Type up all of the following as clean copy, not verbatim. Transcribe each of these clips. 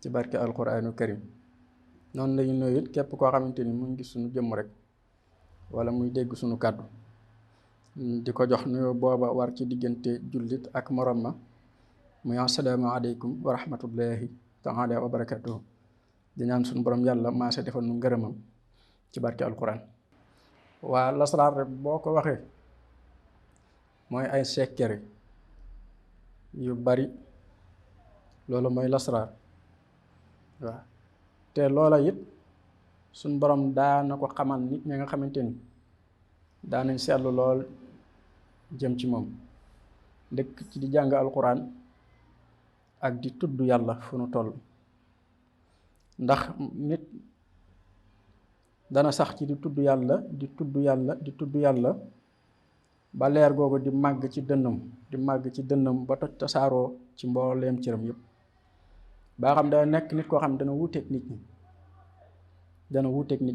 ci barke alquraanu karim. noonu lañu nuyu it képp koo xamante ni mu ngi gis suñu jëmm rek wala muy dégg suñu kàddu di ko jox nuyoo booba war ci diggante jullit ak morom ma muy assalaamu aleykum wa rahmatullahi taala wa barakatuhu. di ñaan suñu borom yàlla maase defal nu ngërëmam ci barke alquran. waa lasraar rek boo ko waxee mooy ay sekkere yu bari, loolu mooy lasraar. waaw te loola it suñ borom daana ko xamal nit ñi nga xamante ni daanañ seetlu lool jëm ci moom, dëkk ci di jàng alquran ak di tudd yàlla fu nu toll. ndax nit dana sax ci di tudd yàlla di tudd yàlla di tudd yàlla ba leer googu di màgg ci dënnam ba toj tasaaroo ci mbooleem cëram yépp. baa xam dana nekk nit koo xam dana wuuteeg nit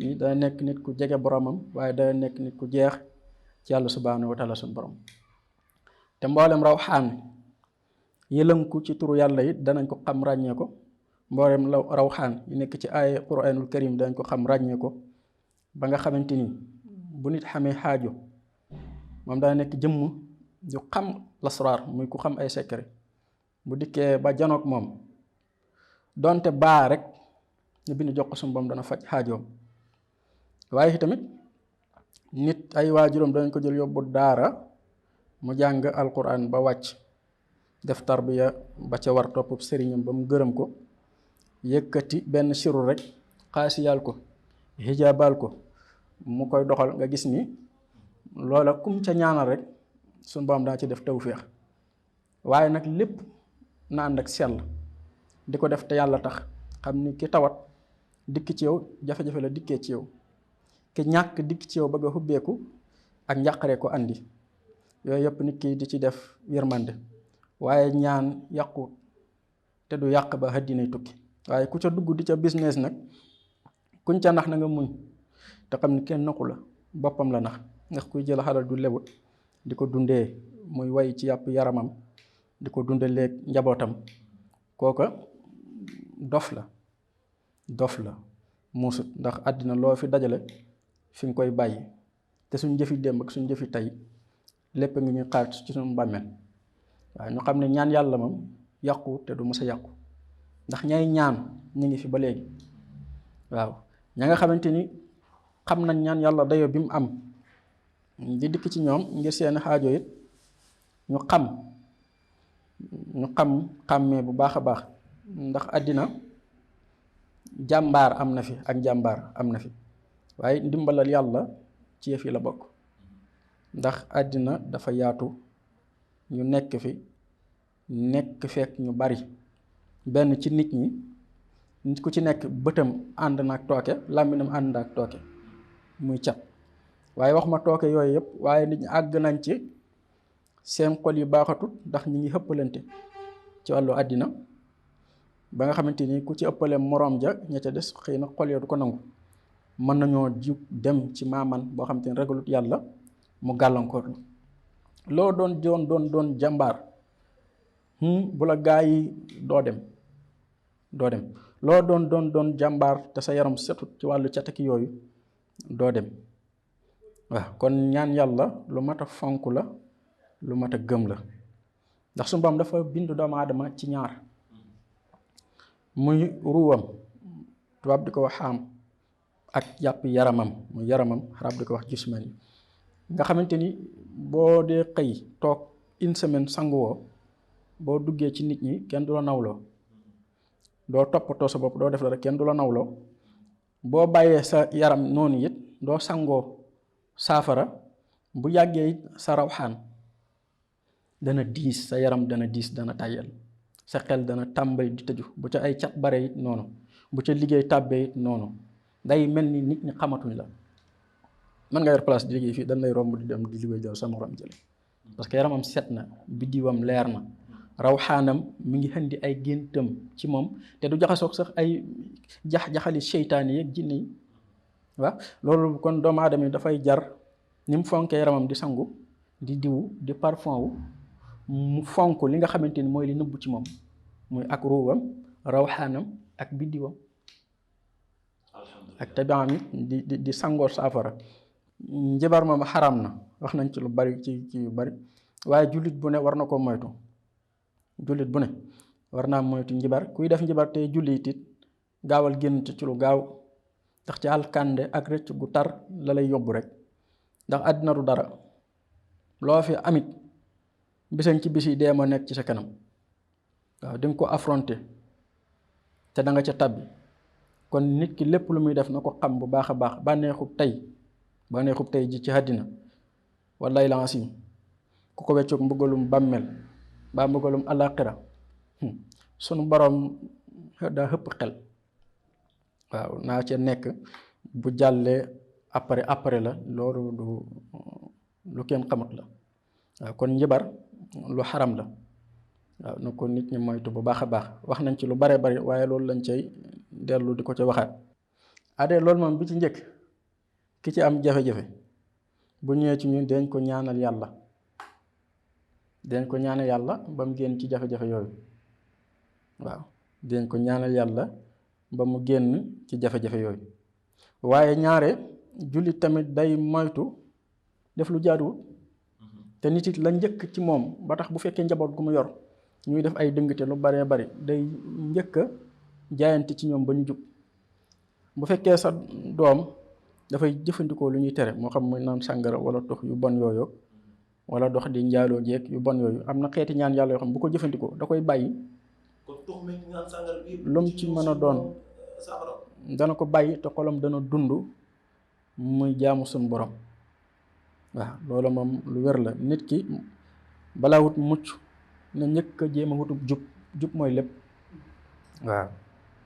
ñi dana nekk nit ku jege boromam, waaye dana nekk nit ku jeex ci yàlla subhaanahu wa taala suñu borom. te mboolem rawxaan yëlënku ci turu yàlla it danañ ko xam ràññee ko. mboolem rawxaan yi nekk ci ay quraanul karim danañ ko xam ràññee ko ba nga xamante ni bu nit xamee xaajo moom dana nekk jëmm ju xam lasraar, muy ku xam ay secret. bu dikkee ba janoog moom donte baa rek ñu bind jox ko suñu borom dana faj xaajoom. waaye tamit nit ay waajuram danañ ko jël yóbbu daara mu jàng alquran ba wàcc, def tarbiya ba ca war, topp sëriñam ba mu gërëm ko, yëkkati benn siru rek xaasiyal ko, hijaabal ko, mu koy doxal. nga gis ni loola kum ca ñaanal rek suñu borom daa ci def tawféex. waaye nag lépp na ànd ak sell, di ko def te yàlla tax. xam ni ki tawat dikk ci yow jafe-jafe la dikkee ci yow, ki ñàkk dikk ci yow bëgg a xubbeeku ak njàqare ko andi. yooyu yëpp nit ki di ci def yërmande. waaye ñaan yàqu te du yàq ba àddinay tukki. waaye ku ca dugg di ca business nag, kuñ ca nax na nga muñ te xam ni kenn naxu la, boppam la nax. ndax kuy jël xalal du lewut di ko dundee muy way ci yàpp yaramam, di ko dundalee njabootam, kooka dof la muusut. ndax àddina loo fi dajale fi nga koy bàyyi, te suñ jëfi démb ak suñ jëfi tey lépp ngi ñuy xaar ci suñu bàmmeel. waaye ñu xam ne ñaan yàlla moom yàqu te du mës a yàqu, ndax ñay ñaan ñu ngi fi ba léegi. waaw ña nga xamante ni xam nañ ñaan yàlla dayo bi mu am, di dikk ci ñoom ngir seen xaajo it ñu xàmmee bu baax a baax. ndax àddina jàmbaar am na fi ak jàmbaar am na fi, waaye ndimbalal yàlla ci yëf yi la bokk. ndax àddina dafa yaatu, ñu nekk fekk ñu bari. benn ci nit ñi, nit ku ci nekk bëtam ànd na ak tooke, làmminam ànd na ak tooke, muy cat. waaye wax ma tooke yooyu yëpp, waaye nit ñi àgg nañ ci seen xol yi baaxatut ndax ñi ngi xëppalante ci wàllu àddina, ba nga xamante ni ku ci ëppale moroom ja ña ca des xëy na xol ya du ko nangu. mën nañoo jug dem ci maaman boo xamante ni ragalut yàlla mu gàllankoor loo doon jàmbaar, bu la gaa yi doo dem loo doon jàmbaar te sa yaram setut ci wàllu cataki yooyu doo dem. waaw kon ñaan yàlla lu mat a fonk la, lu mat a gëm la. ndax suñu Boroom dafa bindu doomu aadama ci ñaar, muy ruwam, tubaab di ko wax xaam, ak yàpp yaramam, muy yaramam, arab di ko wax jismani. nga xamante ni boo dee xëy toog une semaine sanguwoo, boo duggee ci nit ñi kenn du la nawloo, doo toppatoo sa bopp, doo def la rek kenn du la nawloo. boo bàyyee sa yaram noonu it doo sangoo saafara, bu yàggee it sa rawxaan dana diis, sa yaram dana diis, dana tàyyal, sa xel dana tàmbali di tëju. bu ca ay cat bare it noonu, bu ca liggéey tàbbee it noonu. day mel ni nit ñi xamatuñ la. mën nga yor place di liggéey fii dañ lay romb di dem di liggéey jël sa morom jële, parce que yaramam set na, biddiwam leer na, rawxaanam mi ngi indi ay géntam ci moom, te du jaxasoog sax ay jaxali seytaane yi ak jinne yi. waaw loolu kon doomu aadama yi dafay jar ni mu fonkee yaramam di sangu, di diwu, di parfum wu, mu fonk li nga xamante ni mooy li nëbbu ci moom, muy ak ruuwam, rawxaanam ak biddiwam ak tabiam it di sangoor saafara. njibar moom xaram na wax nañ ci lu bari ci yu bari, waaye jullit bu ne war na ko moytu. jullit bu ne war naa moytu njibar. kuy def njibar te jullit it gaawal génn ci lu gaaw, ndax ci alkande ak rëcc gu tar la lay yóbbu rek. ndax àddina du dara, loo fi amit bisañ ci bis yi dee ma nekk ci sa kanam. waaw di nga ko affronter te da nga ca tabbi. kon nit ki lépp lu muy def na ko xam bu baax a baax. bànneexub tey ji ci àddina wallaay la asim ku ko weccoog mbugalum bàmmeel baa mbugalum alaaxira sunu borom daa xëpp xel. waaw naa ca nekk bu jàllee après la loolu lu kenn xamut la. waaw kon njibar lu xaram la. waaw na ko nit ñi moytu bu baax a baax. wax nañ ci lu bare bari waaye loolu lañ cay dellu di ko ca waxaat. loolu moom bi ci njëkk, ki ci am jafe-jafe bu ñëwee ci ñun dañ ko ñaanal yàlla. ba mu génn ci jafe-jafe yooyu. waaw dañ ko ñaanal yàlla ba mu génn ci jafe-jafe yooyu. waaye ñaare jullit tamit day moytu def lu jaaduwul. te nit it la njëkk ci moom ba tax bu fekkee njaboot gu mu yor ñuy def ay dëngte lu baree bari day njëkk a jaayante ci ñoom ba ñu jub. bu fekkee sa doom dafay jëfandikoo lu ñuy tere, moo xam muy naan sàngara wala tox yu bon yooyu wala dox di njaaloo jeeg yu bon yooyu, am na xeeti ñaan yàlla yoo xam bu ko jëfandikoo da koy bàyyi. lu mu ci mën a doon dana ko bàyyi te xolam dana dund muy jaamu suñu borom. waaw loolu moom lu wér la. nit ki balaa wut mucc na njëkk a jéem a wutub jub mooy lépp.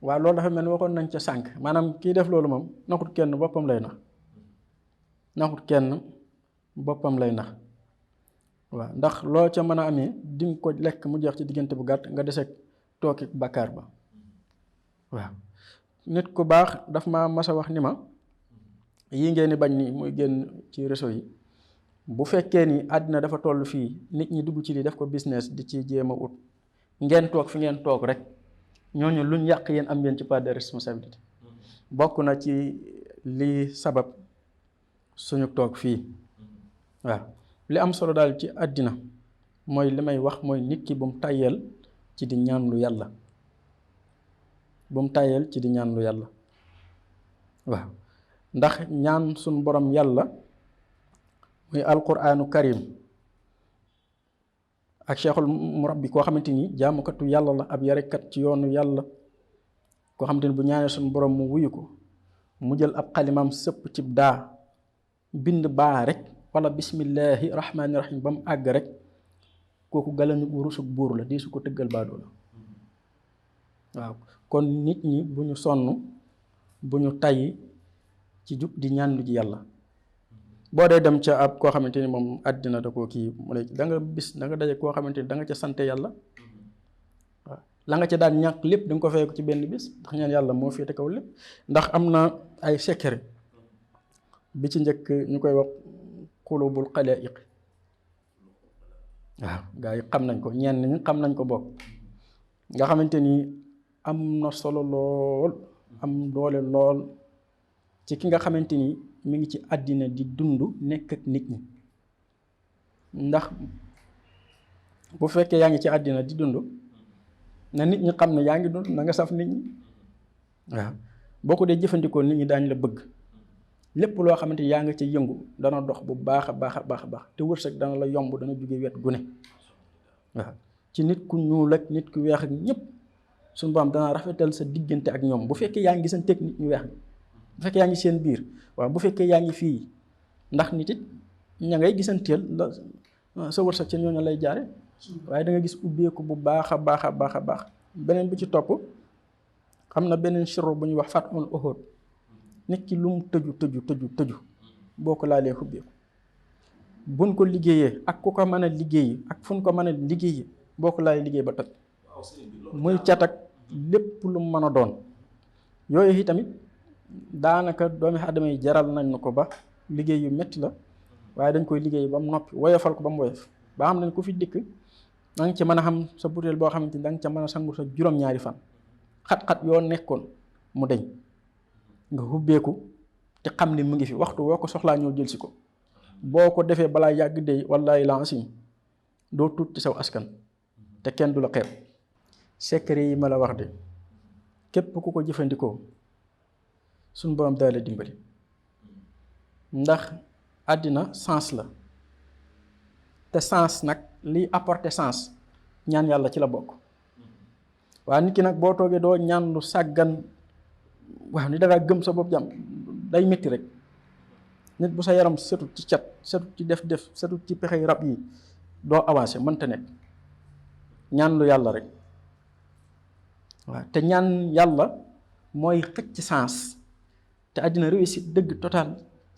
waaw loolu dafa mel ni waxoon nañ ca sànq, maanaam kii def loolu moom naxut kenn boppam lay nax. waaw ndax loo ca mën a amee di nga ko lekk mu jeex ci diggante bu gàtt nga deseeg tooki bàkkaar ba. waaw nit ku baax daf ma mas a wax ni ma yii ngeen di bañ ni muy génn ci réseau yi, bu fekkee ni àddina dafa toll fii nit ñi dugg ci lii def ko business di ci jéem a ut, ngeen toog fi ngeen toog rek ñooñu luñ yàq yéen am ngeen ci part de responsabilité. bokk na ci li sabab suñu toog fii. waaw li am solo daal ci àddina mooy li may wax mooy nit ki bu mu tàyyeel ci di ñaan lu yàlla. waaw ndax ñaan suñu borom yàlla muy alquraanu karim ak cheikhul murabbi koo xamante ni jaamukatu yàlla la, ab yarekat ci yoonu yàlla, koo xamante ni bu ñaanee suñu borom mu wuyu ko, mu jël ab xalimaam sëpp cib daa bind baa rek wala bismillahi rahmaani rahim ba mu àgg rek, kooku galañu rusug buur la di su ko tëggal baadoo la. waaw kon nit ñi bu ñu sonn, bu ñu tayyi ci jub di ñaan lu ji yàlla. boo dee dem ca ab koo xamante ni moom àddina da koo kii mu ne da nga daje koo xamante ni da nga ca sante yàlla. waaw la nga ca daan ñàkk lépp da nga ko fekk ci benn bis, ndax ñaan yàlla moo féete kaw lépp. ndax am na ay secret bi ci njëkk ñu koy wax xulubul xalaiq. waaw gaa yi xam nañ ko, ñenn ñi xam nañ ko bokk, nga xamante ni am na solo lool, am doole lool ci ki nga xamante ni mi ngi ci àddina di dund nekk ak nit ñi. ndax bu fekkee yaa ngi ci àddina di dund na nit ñi xam ne yaa ngi dund, na nga saf nit ñi. waaw boo ko dee jëfandikoo nit ñi daañu la bëgg. lépp loo xamante yaa nga ca yëngu dana dox bu baax a baax a baax a baax, te wërsëg dana la yomb, dana jóge wet gu ne. waaw ci nit ku ñuul ak nit ku weex ak ñëpp suñu borom dana rafetal sa diggante ak ñoom bu fekkee yaa ngi gisanteeg nit ñu weex, bu fekkee yaa ngi seen biir. waaw bu fekkee yaa ngi fii, ndax nit it ña ngay gisanteel la sa wërsëg ca ñooñu lay jaare. waaye da nga gis ubbeeku bu baax a baax a baax a baax. beneen bi ci topp, xam na beneen sirru bu ñuy wax fatul uhud. nit ki lu mu tëju boo ko laalee ubbeeku. buñ ko liggéeyee ak ku ko mën a liggéey ak fu ñu ko mën a liggéeyee boo ko laalee liggéey ba toj. muy cat ak lépp lu mu mën a doon. yooyu yi tamit daanaka doomi aadama yi jaral nañ ko ba liggéey yu metti la, waaye dañ koy liggéey ba mu noppi woyofal ko ba mu woyof ba xam ne ku fi dikk da nga ci mën a xam sa butéel boo xamante ni da nga ca mën a sangu sa juróom-ñaari fan. xat-xat yoo nekkoon mu deñ nga hubbeeku te xam ni mu ngi fi waxtu woo ko soxlaa ñëw jël si ko boo ko defee balaa yàgg dey wallaahi laasim doo tuut ci saw askan te kenn du la xeeb secret yi ma la wax de képp ku ko jëfandikoo suñ borom daal la dimbali ndax àddina sens la te sens nag liy apporter sens ñaan yàlla ci la bokk waaye nit ki nag boo toogee doo ñaan lu sàggan waaw ni dangaa gëm sa bopp jàmm day métti rek nit bu sa yaram setut ci cat setut ci def setut ci pexey rab yi doo avancé mënta nekk ñaan lu yàlla rek waaw te ñaan yàlla mooy xëcc sens te àddina réussite dëgg total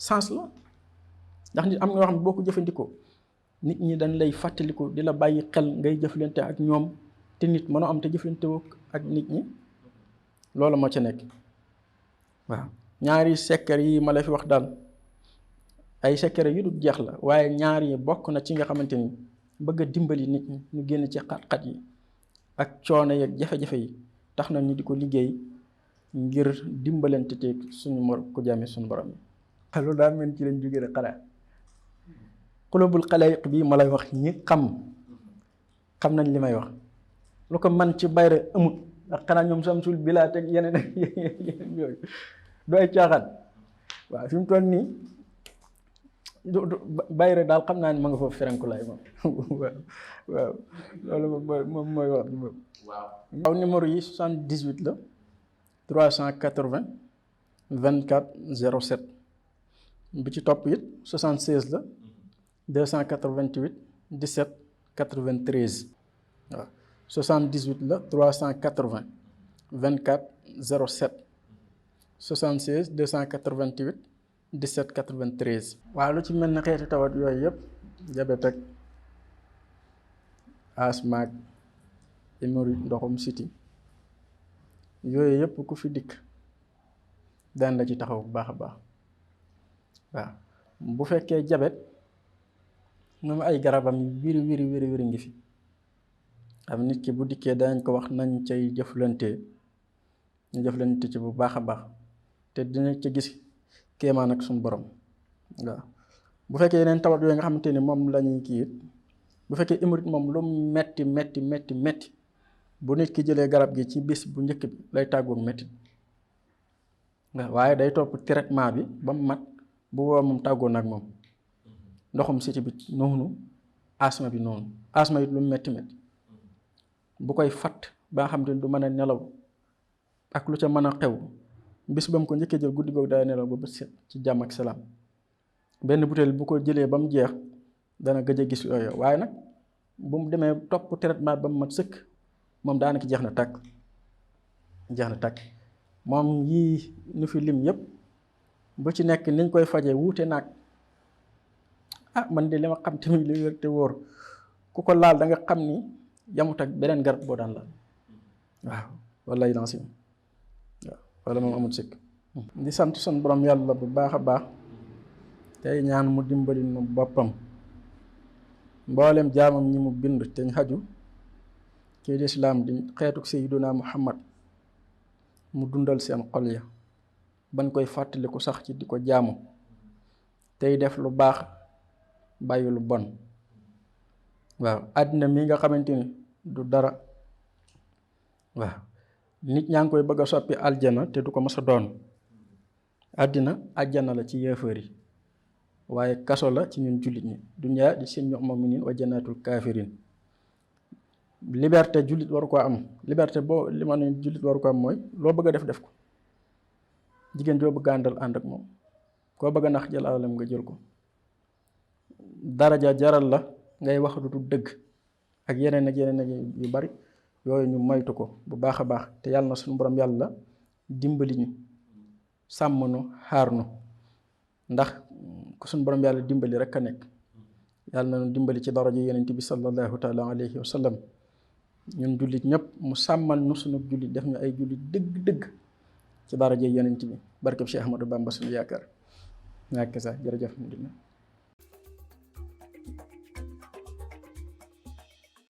sens la ndax nit am nga yoo xam ne boo ko jëfandikoo nit ñi dañ lay fàttaliku di la bàyyi xel ngay jëflante ak ñoom te nit mënoo am te jëflante ak nit ñi loolu moo ca nekk waaw ñaari secret yi ma la fi wax daal ay secret yu dul jeex la waaye ñaar yi bokk na ci nga xamante ni bëgg a dimbali nit ñi ñu génn ci xat-xat yi ak coono yeeg jafe-jafe yi tax na ñu di ko liggéey ngir dimbalante te suñu ko jaame suñu borom yi loolu daal mel ci lañ jógee rek xalaat xulubul xalaayiq bi ma lay wax ñi xam nañ li may wax lu ko man ci bayre amut ak xanaa ñoom samsul bilaa teg yeneen ak yeneen yooyu du ay caaxaan waaw fi mu toll nii bayre daal xam naa ne ma nga foofu ferenku laay moom waaw loolu moom mooy wax bi moom waaw numéro yi 78 la 380 24 07 bi ci topp it 76 la 288 17 93 waaw 78 la 380 24 07 76 288 17 93. waaw lu ci mel ne xeeti tawat yooyu yëpp diabète ak asthme ak hémorroïde ndoxum siti yooyu yëpp ku fi dikk daan la ci taxaw bu baax a baax waaw bu fekkee diabète moom ay garabam yu wiri ngi fi am nit ki bu dikkee danañ ko wax nañ cay jëflante ñu jëflante ci bu baax a baax te dina ca gis kéemaan ak suñu borom waaw bu fekkee yeneen tawat yooyu nga xamante ni moom lañuy kii it bu fekkee hémorroïde moom lu metti bu nit ki jëlee garab gi ci bis bu njëkk bi lay tàggoog metti waaye day topp traitement bi ba mu mat bu boobaa moom tàggoo nag moom ndoxum siti bi noonu asma bi noonu asma it lu metti bu koy fatt ba nga xam te du mën a nelaw ak lu ca mën a xew bis ba mu ko njëkkee jël guddi googu day nelaw ba bët set ci jàmm ak salaam benn butéel bu ko jëlee ba mu jeex dana gëj a gis yooyu waaye nag bu mu demee topp traitement ba mu mat sëkk moom daanaka jeex na tàkk moom yii nu fi lim yépp bu ci nekk niñ koy fajee wuute naag man de li ma xam tamit li wér te wóor ku ko laal da nga xam ni yamut ak beneen garab boo daan laal waaw wallaay dansi waaw wala moom amul sikk di sant son borom yàlla bu baax a baax tey ñaan mu dimbali nu boppam mboolem jaamam ñi mu bind te ñu xaju ci lislaam di xeetuk sayyiduna Muhammad mu dundal seen xol ya bañ koy fàttaliku sax ci di ko jaamu tey def lu baax bàyyi lu bon waaw àddina mi nga xamante ni du dara waaw nit ñaa ngi koy bëgg a soppi aljana te du ko mës a doon àddina àjjana la ci yéefar yi waaye kaso la ci ñun jullit ñi dunya di seen ñox mu'minin wa jannatul kafirin liberté jullit waru ko am liberté boo li ma ne jullit waru ko am mooy loo bëgg a def ko jigéen joo bëgg a àndal ànd ak moom koo bëgg a nax jël alalam nga jël ko daraja jaral la ngay wax du dëgg ak yeneen ak yu bari yooyu ñu moytu ko bu baax a baax te yàlla na suñu borom yàlla dimbali ñu sàmm nu xaar nu ndax ku suñu borom yàlla dimbali rek a nekk yàlla na nu dimbali ci daraja yonent bi sallallahu taala alayhi wa sallam ñun jullit ñëpp mu sàmmal nu suñu jullit def ñu ay jullit dëgg ci daraja yonent bi barkeb Cheikh Ahmadou Bamba suñu yaakaar ñàkk sax jërëjëf.